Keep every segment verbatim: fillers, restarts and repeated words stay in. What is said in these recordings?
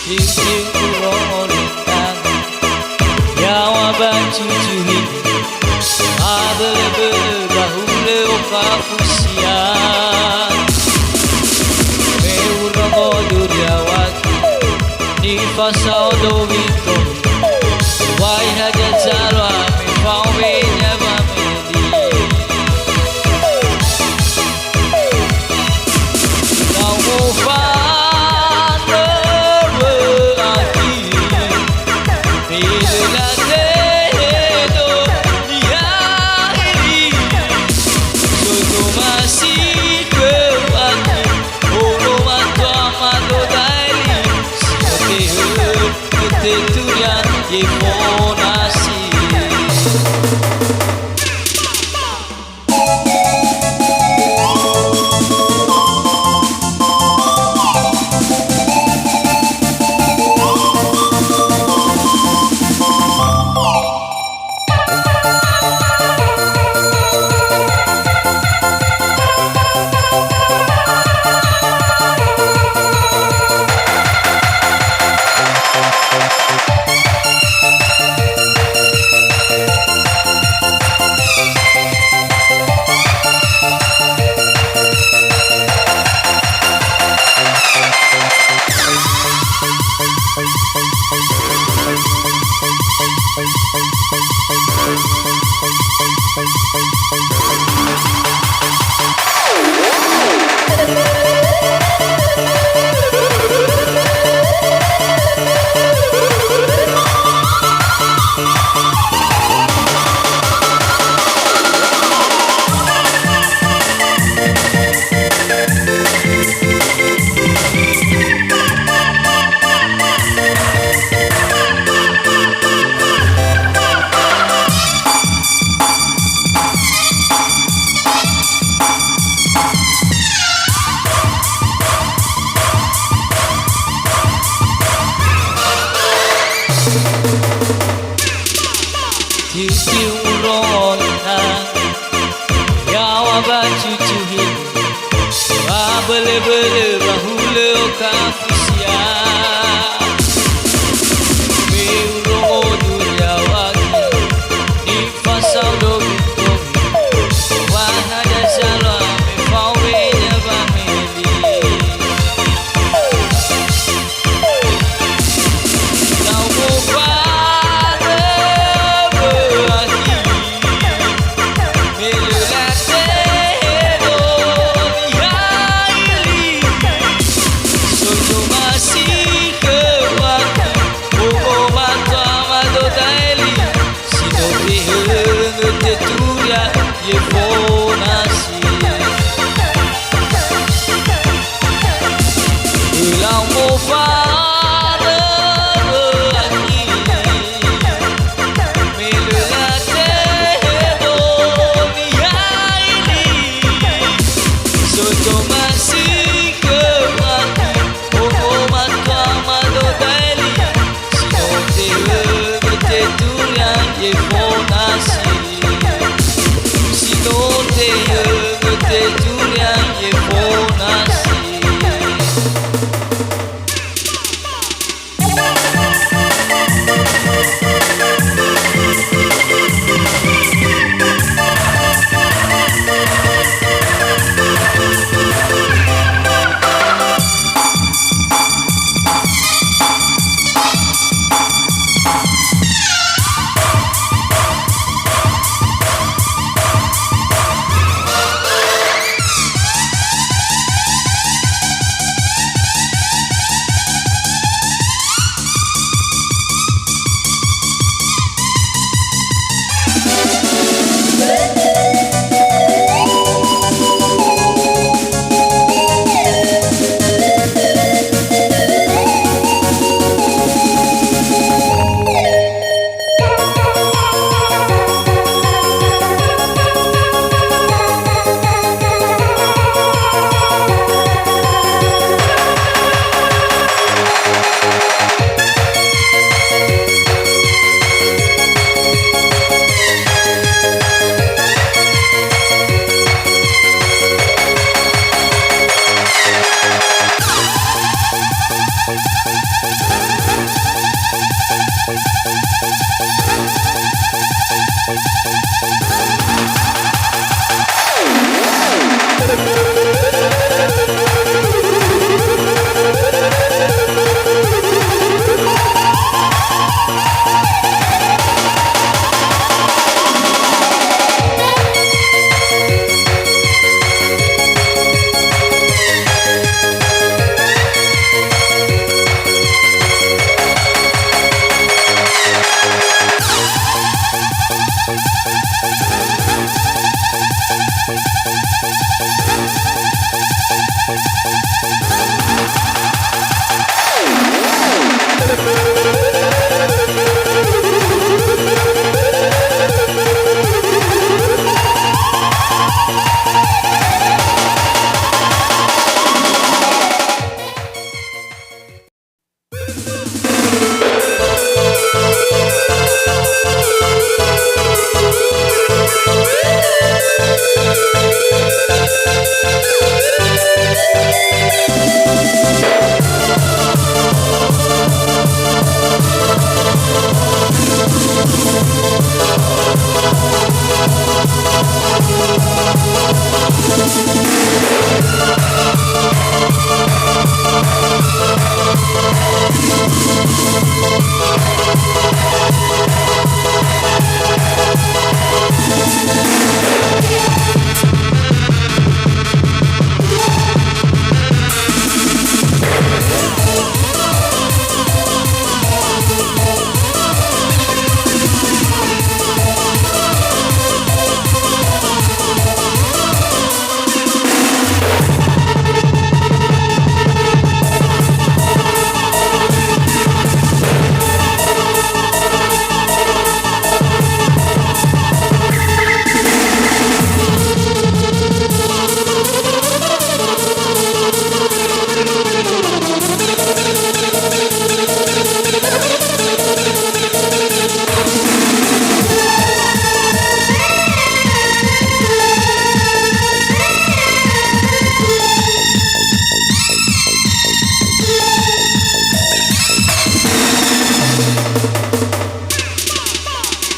Tiu-tiu urongo lintang, yaŵa ba cucuhi, abölö-bölö ba hulö okafu sia. Me urongo duriaŵaki, nifasao dowi-dowi, wai hadia zalua me fao wenya wameli. Teturia ye fonasi. Tiu-tiu urongo lintang, yaŵa ba cucuhi, abölö-bölö ba hulö okafu sia. Me urongo duriaŵaki, nifasao dowi-dowi, wai hadia zalua me fao wenya wameli. Ölau mofanö aki, me lö latehe doni aili. So toma si khöma, omo matua mado daeli, si no tehö tetu Fonasi, si no te'ögö teturia ye fonasi.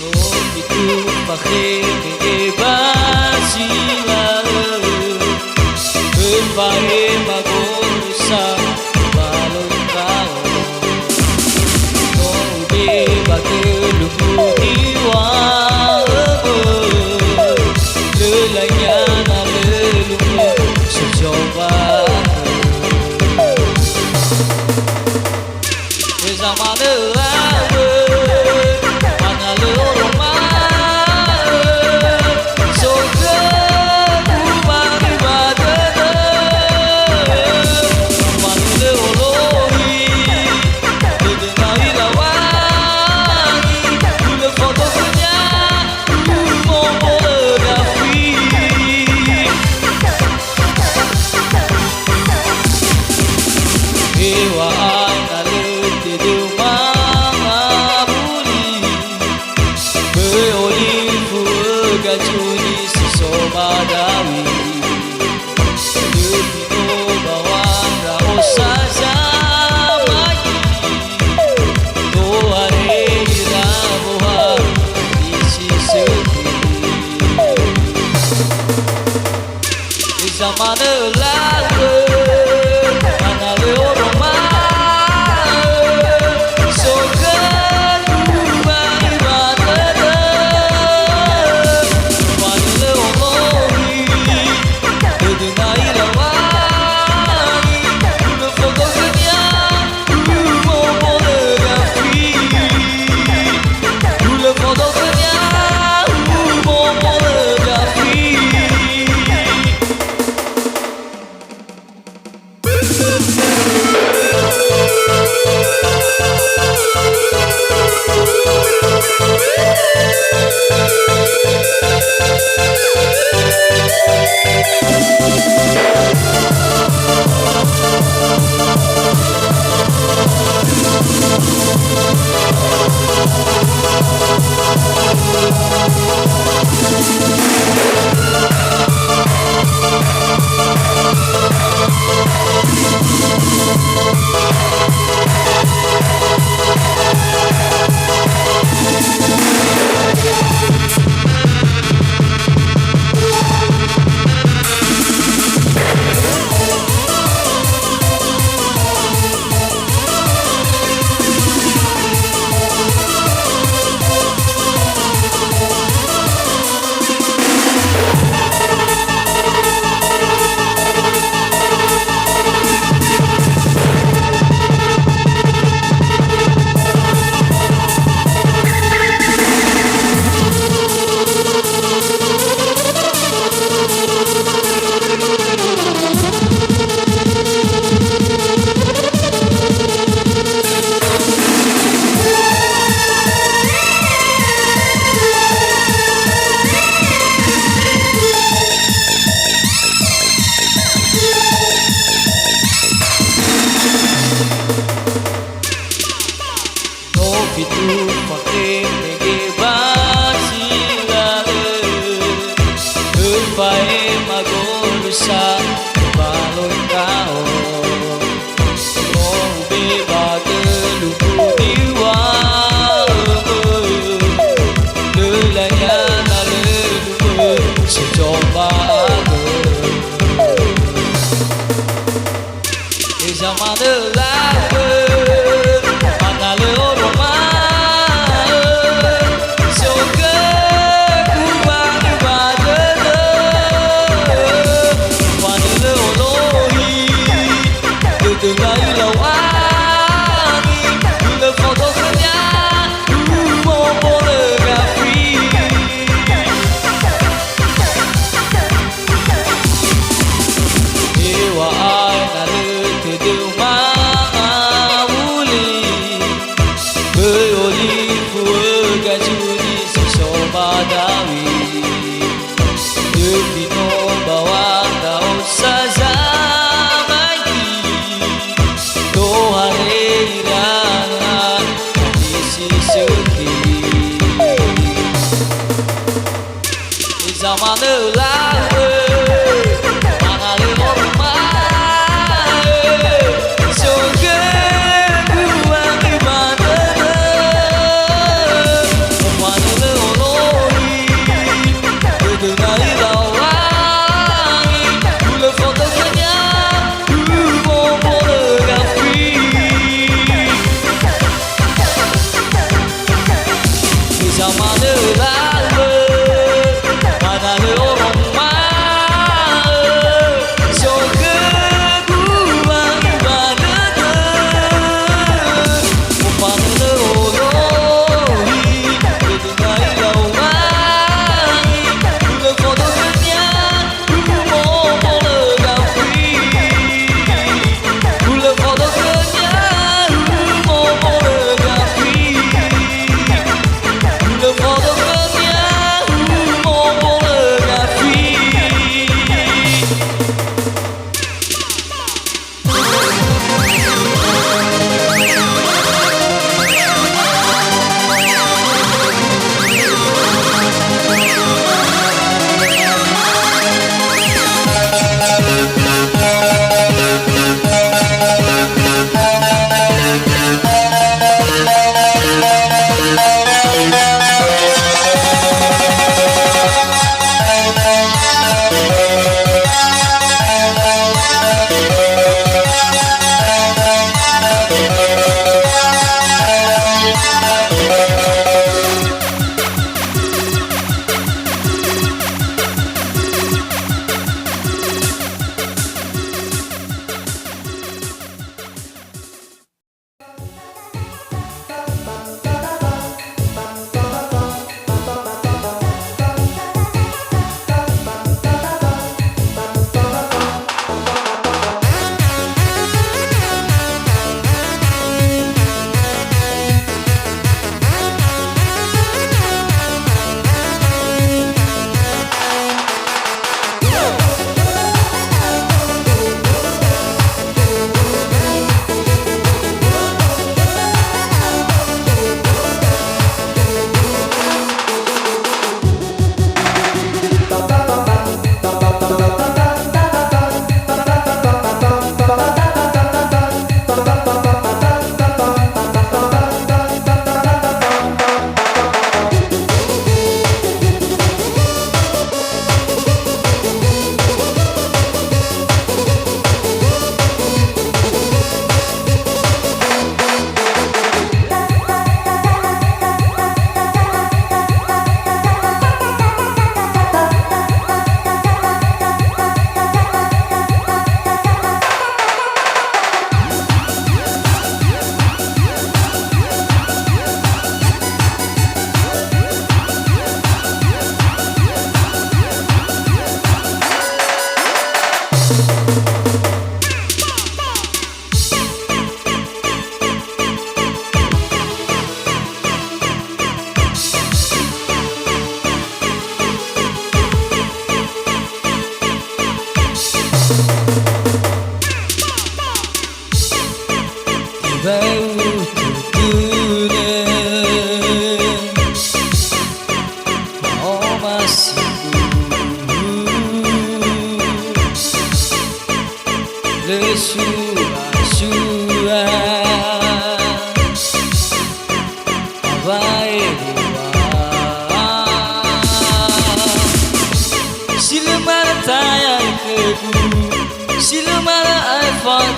No mitu fakheme'e ba zi la'ö, öfa'ema gorosa ba longkao. No ude ba tölu mbuti wa'ö, lö lainya na lö lumu si zoba. Heza manö awö, angalö oroma'ö, Gajuni si so ba dawi. Lö fito ba wandra osa zamagi. Tohare ira boha di si sökhi. Zamanö lalö, manalö oroma'ö, so khögu ba iŵa'ö dödö. Manalö olohi, dödöna irawani, hulö fondrö khönia, hulö fondrö gafi. Hulö fondrö khönia, hulö fondrö gafi. No fitu fakemege ba si lalö, öfaema golusa ba loi ndra'o. No ube ba gölumbu niŵa'ömö, lö lania na lö lumö si zomba'agö. Heza manö lafö, manalö oroma'ö, so khögu wangi ba dödö. Manalö olohi, dödöna ilau angi, hulö fondrö khönia, humombolö gafi. Heŵa'ae na lö tödöu mangawuli, böi olifu öga zuni si so ba dawi. Töfi no ba wanda osa zamaigi, tohare ira si sökhi. Heza manö lafö, manalö oroma'ö, so khögu wangi ba dödö. Manalö olohi, dödöna ilau angi, hulö fondrö khönia, humombolö gafi. Heza manö lafö, manalö oroma'ö, so khögu wangi ba dödö. Manalö olohi, dödöna ilau angi, hulö fondrö khönia, humombolö gafi. Hulö fondrö khönia, humombolö gafi. Hulö fondrö khönia,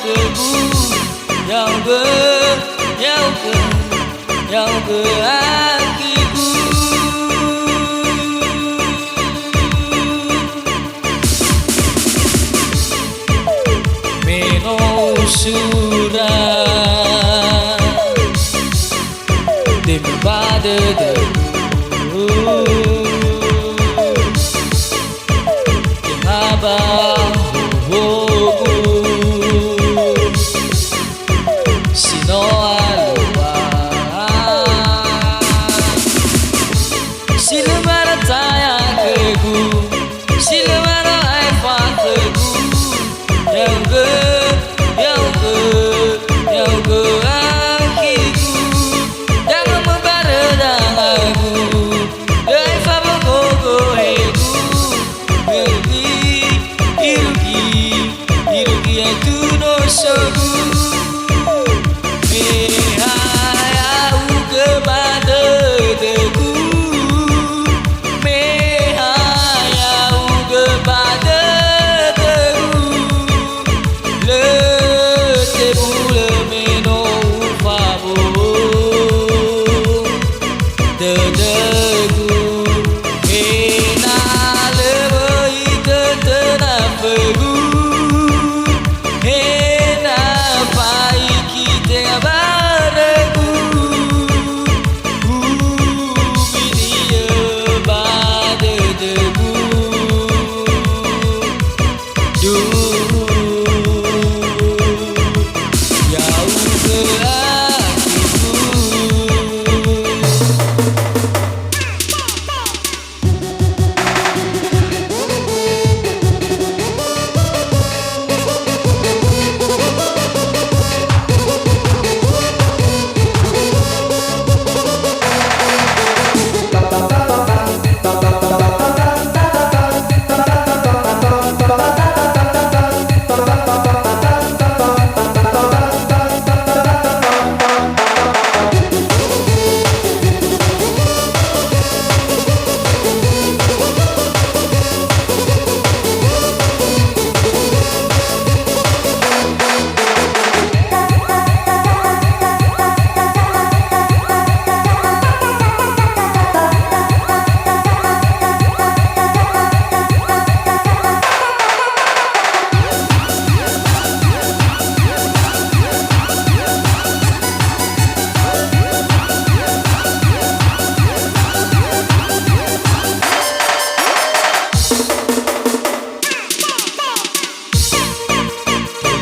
khögu, yaugö, yaugö, yaugö akhigu. Me no usura dödögu. Tenga ba hohogu, si no alua. Si lö manö taya khögu, si lö manö aefa khögu. Yaugö, yaugö, yaugö akhigu. Dangö möbarö dangagu, döi fabogogo hegu. Irugi, irugi, irugi aetu nosogu. Me ha ya'ugö ba dödögu, me ha ya'ugö ba dödögu. Lö tebulö me no ufabu'u dödögu, ena'ö lö möi tötöna fögu, ena'ö faiki tenga barögu, ubini'ö ba dödögu. Duh, ya'ugö akhigu.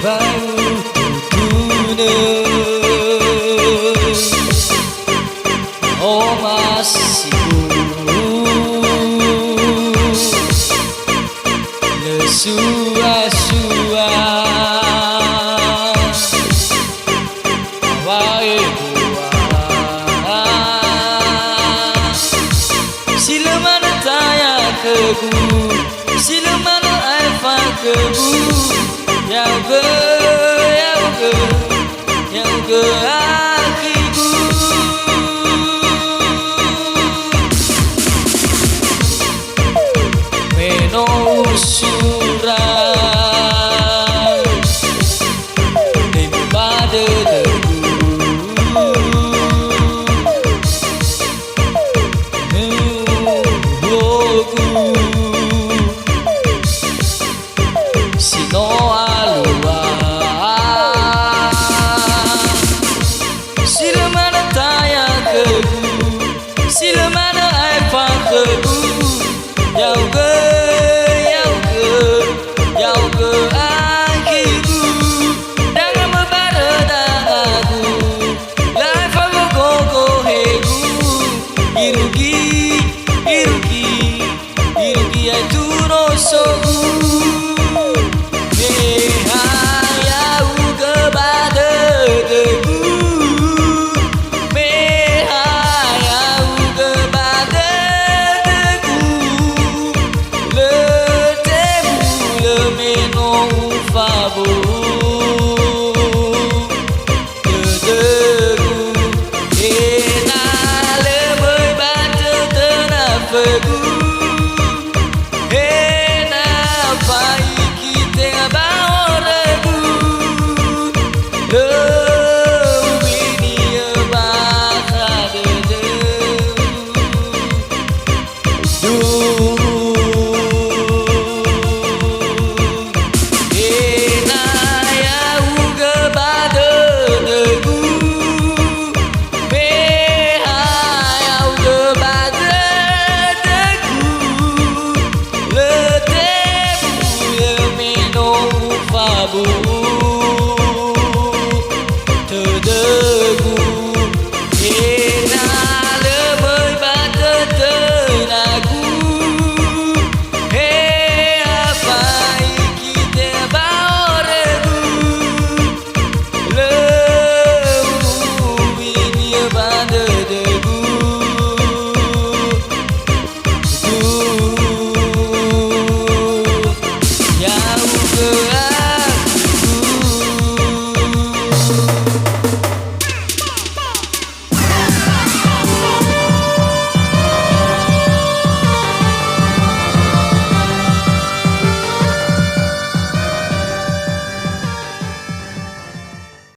Bau tutunö, o masiku, lö sua-sua. Wa ebua. Si lö manö taya khögu, si lö manö aefa khögu. Yaugö, yaugö, yaugö akhigu. Me no usura, Döi ba dödögu, huhuogu, si no alua. Si lö manö taya khögu, si lö manö aefa khögu. Yaugö, yaugö, yaugö akhigu. Danga möbarö dangagu, lö aefa gogo hegu. Irugi, irugi, irugi aetu nosogu.